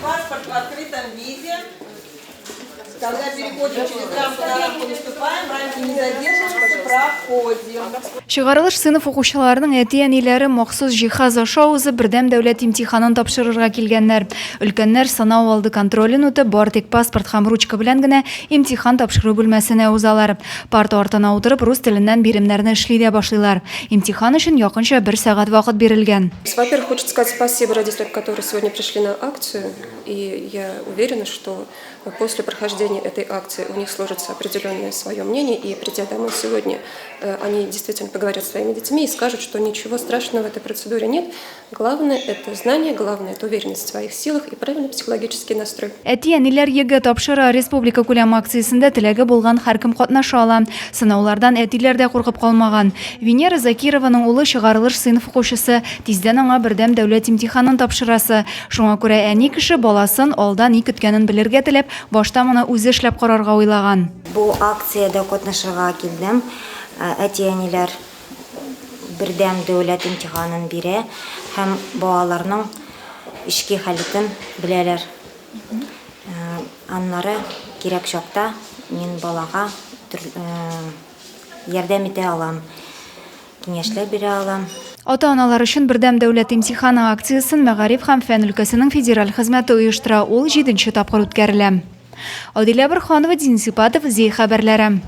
Паспорт в открытом виде. Когда переходим через рамку, на рамку наступаем, рамки не задерживаемся, проходим. Чыгарылыш сыйныф укучыларының әти-әниләре махсус җиһаз аша узып, бердәм дәүләт имтиханын тапшырырга килгәннәр. Өлкәннәр сынау алды контролен үтеп, бары тик паспорт һәм ручка белән генә имтихан тапшыру бүлмәсенә узалар. Парта артына утырып, рус теленнән биремнәрне эшли дә башлыйлар. Имтихан өчен якынча бер сәгать вакыт бирелгән. Во-первых, хочется сказать спасибо родителям, которые сегодня пришли на акцию. И я уверена, что после прохождения этой акции у них сложится определенное свое мнение, и придя домой сегодня, э, они действительно поговорят с своими детьми и скажут, что ничего страшного в этой процедуре нет. Главное – это знание, главное – это уверенность в своих силах и правильный психологический настрой. Әти-әниләр ЕГЭ тапшыра республикакүләм акциясендә теләге булган һәркем катнаша ала. Сынаулардан әтиләр дә куркып калмаган. Венера Закированың улы чыгарылыш сыйныф укучысы, тиздән аңа бердәм дәүләт имтиханын тапшырасы. Шуңа күрә әни кеше баласын алда ни көткәнен белергә теләп, башта моны үзе эшләп карарга уйлаган. Бу акциядә катнашырга килдем. Әти-әниләр бердәм дәүләт имтиханын бирә һәм балаларның эчке халәтен беләләр. Аннары кирәк чакта мин балага ярдәм итә алам, киңәшләр бирә алам. Ата-аналар өчен бердәм дәүләт имтиханы акциясен Мәгариф һәм фән өлкәсенең федераль хезмәте оештыра, ул җиденче тапкыр үткәрелә. Адилә Борһанова, Денис Ипатов, Зәй хәбәрләре.